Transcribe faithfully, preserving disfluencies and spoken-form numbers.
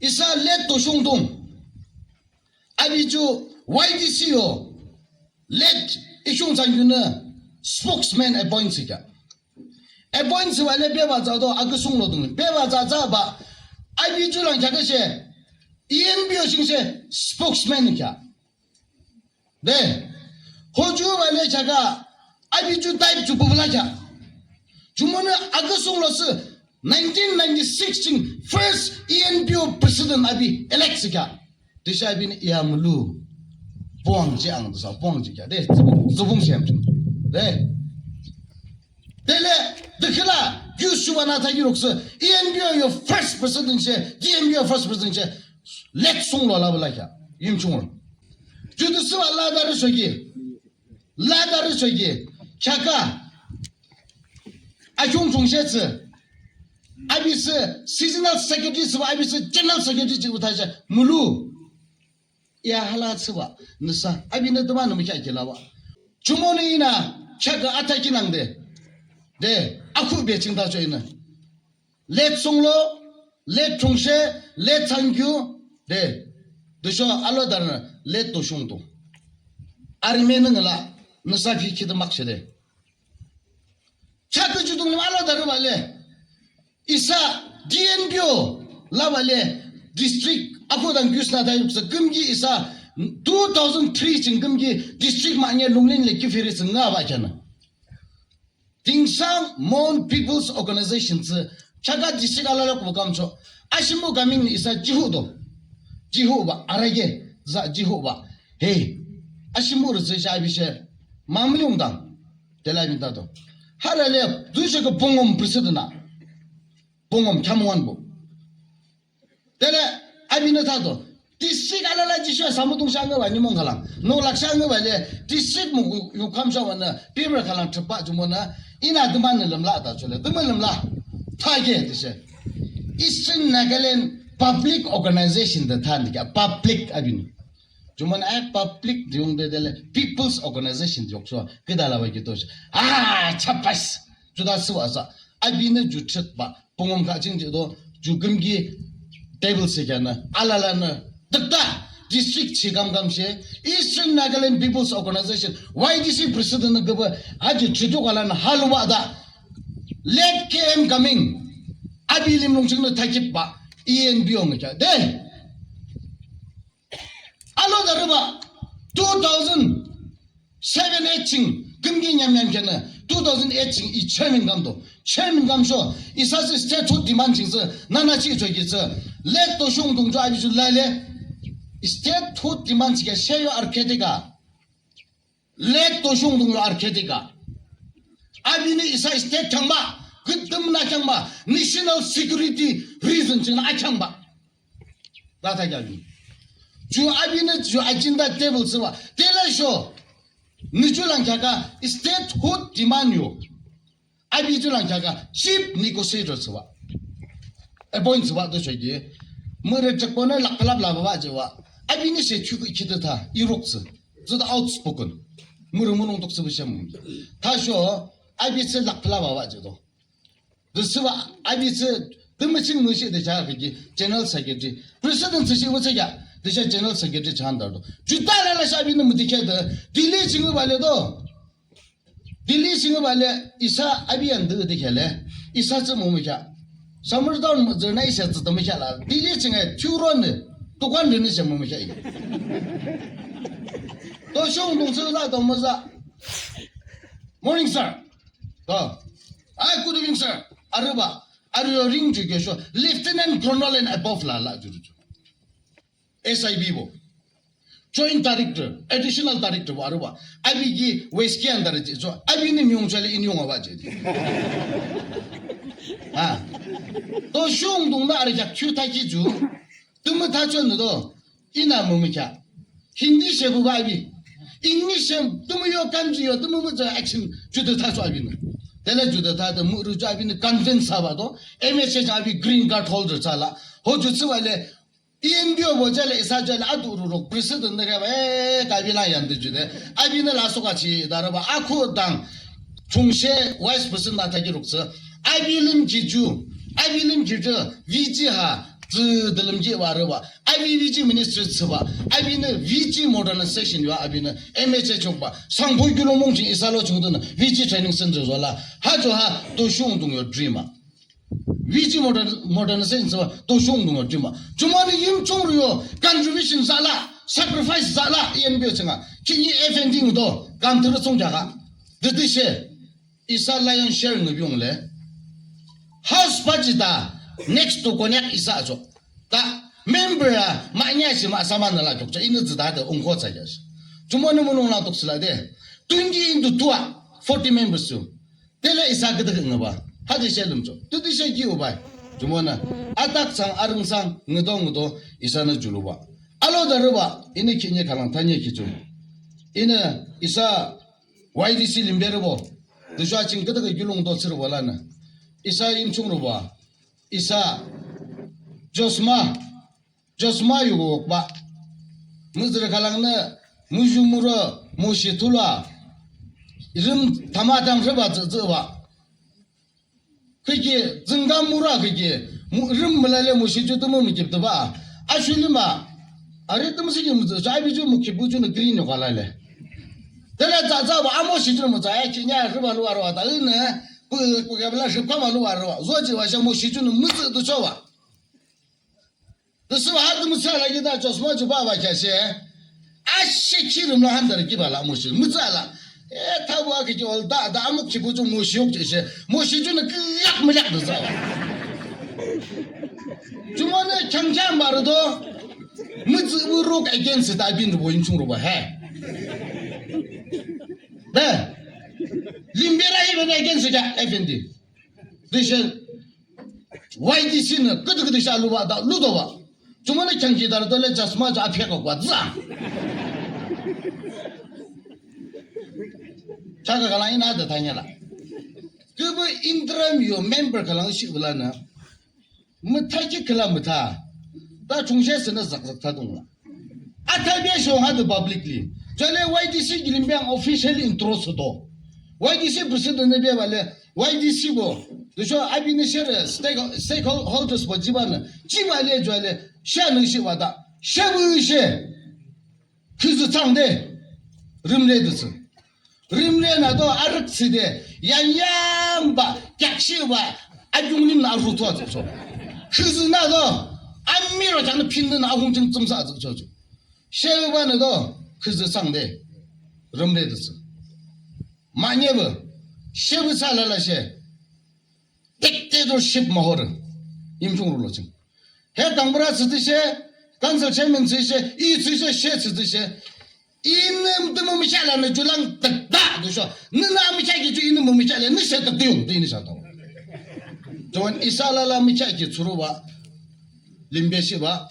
Isa late Toshung Tong. Api ju Y D C yo late Ishung Thsangyunü spokesman appoint thsükheah. Appoint thsübah le bebah thsado aküsung lo dunglim bebah thsatsa bah. Api ju lang kheaküshe E N P O chingshe spokesman kheah. De. Hojubah le kheaküa api ju type ju püpü lakheah. Jumonü aküsung lo sü nineteen ninety-six ching first E N P O president api elect thsükheah. Tüshe apinü iya mülu. Puangji ang tüsa puangji kheah. De, zübung, zübung shem ching. De. Tele, tükhüla, yu shubanü thakhi ruksü, E N P O yo first president she, D N P O first president she, late sung lo la bala kheah, Yimchung. Ju tüsübah la darü shoki, la darü shoki, kheaküa, Akyung Chungshe tsü, api sü seasonal secretary thsübah, api sü general secretary thsübah thashe, mülu. Ya hala thsübah, nüsa, apinü tümünü mükheahkhi labah. Jumonü inü, kheakü athakhi nangde. De, akhuhbe ching thachoh inü. Late Songlo, late Chungshe, late Thsangkyu, de. Tüsho alo darünü, late Toshung Tong. Arümenü ngüla, nüsa phi khide makshe de. Kheakü ju dunglim alo darübah le. Isa D N P O labah le district akhuhdang küsna tayuk sü kümki isa two thousand three ching kümki district mahne Lungleng le kifiri sü ngübah kheanü. Dingsang Mon People's Organization sü kheakü district alala kubo kamcho. Ashimu kaming ni isa jihudo. Jihubah, arage, za jihubah. Hey, ashimu rüzü sha abishe. Mamliung dang. Tela bin tato. Hala le, dushe ke pungom president na. Pungom khamwan bo. Tele, abinü tato. District alala jisho samutung sha ngübah nimung khalang. No lak sha ngübah le, district mu yu kham sha wana, people khalang thüpa jumona, inü demand lümla ta chole, demand lümla. Thage tüshe. Eastern Nagaland Public Organization de than de public abinü. Jumona ai public diung de dele People's Organization diok so kidala wa kito. Ah, chapas. Juda suwa sa. Abinü ju thit ba. Pungom kha ching jido. Ju kümki table se kya na. Alala na. Dikta. District chi kam kam she. Eastern Nagaland People's Organization. Y D C president na gaba. Haji chidu kala na halwa da. Let K M coming. Abi lim lung ching na thakip ba. E N P O nga kya. De. Alo darübah, two thousand seven eight ching, kümki nyam nyam kena, two thousand eight ching i chairman kamdo. Chairman kamsho, isa sü statehood demand ching sü, nana chi choki sü, late Toshung Tong cho abi chu lale, statehood demand ching ke sheyo arketika. Late Toshung Tong yo arketika. Abinü isa state khyangba, kütüm na khyangba, national security reason ching na akhyangba. Tata kya bi. Ju abinü ju agenda table thsüba. Tela sho. Nü ju lang kya ka statehood demand yo. Abi ju lang kya ka chief negotiator thsüba. Appoint thsüba to shoki. Mürü chakpone lak phalap la ba je wa. Abinü she chu ki de ta. Irok thsü. Thsü da outspoken. Mürü münung tok thsüba shem. Ta sho. Abi thsü lak phalap ba je do. Thsüba abi thsü, tümü ching müshi de cha ki general secretary. President thsü shi wü thsü ya, de cha general secretary chan dar do. Juta la la sha abinü müdi khe de, Delhi ching ba le do. Delhi ching ba le, isa abi yan de de khe le, isa thsü mu mu kya. Samar down mu zerna isa thsü de mu kya la. Delhi ching ai, chu ron de, to kwan de ni sha mu mu kya. To Toshung Tong thsü la to mu za. Morning, sir. Oh. Hi, good evening, sir. Arüba, arü ring ju ke sho, Lieutenant Colonel and above la, la ju ju. S I B bo. Joint Director, Additional Director bo, arüba. Abi ki West ki under ji, so, abi ni myung chale in yung aba je. Ha. Toshung Tong na arü jak chu ta ki ju. Tümü ta chon do. Inü mümükheah. Hindi she bu ba abi. English she tümü yo kanji yo tümü bu action jude tha so abinü. Tele jude tha de mürü ju abinü convince thsüba do. M H A abi green card holder thsüla. Ho ju thsüba le E N P O bo jale isa jale adu ru ro president ne kaba e kabi la yan de jude. Abinü la so ka chi darüba akhu dang. Chungshe vice president na thaki ruk thsü. Abi lim ki ju. Abi lim ki ju. V G ha. Tsü de lümkhi ba re ba. Api V G ministry thsüba. Apinü V G modernization yo apinü M H A chokba. Sangphur kiulong mung ching isa lo chungdunü V G training center zola. Ha jo ha Toshi Wungtung yo dream a. V G modern, modernization thsüba Toshi Wungtung yo dream a. Jumonü Yimchungrü yo contribution zala, sacrifice zala, E N P O chinga. Khihni F N D ngüdo, kam thürü thsungkheak a. Tütüshe. Isa lion share ngübiung le. House budget a next to Konyak isa acho. Ta member a manya shi ma saman la kyokcha inü zida de ungko cha yash. Jumonü mulong la tok sila de. Twenty into two a forty members to. Tele isa gede ngüba. Hadi she lümcho. Tütüshe ki ubai. Jumonü. Atak sang arung sang ngüdo ngüdo isanü juluba. Alo da rüba. Inü khihni khalang tanye khichu. Inü isa Y D C limberübo. Tüsho aching küdükhüh kiulong do thsürübo lanü. Isa Yimchungrübo. Isa Josma. Josma yukokba. Müzürü khalangnü müzü mürü moshi thula. Rüm tama tam rüba züzüba. Khüki, züngam mura khüki, mu-, rüm mülale moshi ju tümü mükip tüba. Ashulima, are tümü siki müzü, ju abi ju mükip bu ju nü green yo kalale. Tela za za ba, a moshi ju nü müza, ya ki nya rüba luwa rüwa, ta ine, bu, bu kabla rüb kama luwa rüwa, zoji wa sha moshi ju nü müzü tu chowa. Tüsüba ha tümü sa la ki da Josma ju baba kya she. Ashe ki rüm la han dar ki ba la moshi müza la. E, thabu a ki ki ol da, da amuk ki bu ju moshi yok che she. Moshi ju nü kyak mülyak da za. Jumonü khyang khyang ba rü do. Müzü bu rok against da bin rübo Yimchungrübo he. De. Limbera hi ben against kya F N D. Tüshe Y D C nü, küdü küdü sha luba da, ludoba. Jumonü khyang ki dar do le Josma ja apya ko kwa za. Chaka kala ina da tanya la. Kübü interim yo member kala shi bula na. Mütha ki kala mütha. Da chungshe sene zak zak ta dong la. Ata bia shong ha de publicly. Jale Y D C gilim biang official intro sudo. Y D C president ne bia bale. Y D C bo, tüsho abi nü shere stake, stakeholders bo jiba nü, jiba le jua le, she nü shiba da, she bu she, khüzü thsang de, rümre tüsü. Rümre nü do arük thsü de, yan yan ba, kyak shiba, ajung nim nü aru thua tüsho. Khüzü nü do, amiro kyanü pin de nü ahung jing tsümsa tüsho. She ba nü do, khüzü thsang de, rümre tüsü. Manye bü, she bü sa la la she. Dictatorship mahor. Yimchungrü lo ching. He kangbura tsü tü she, council chairman tsü she, i tsü she, she tsü tü she. Inü tümü mi cha la nü julang tek da du sho. Nü na mi cha ki ju inü mi cha la nü she tek de yung de inü sha tong. Jon isa la la mi cha ki tsuru ba. Limbe shi ba.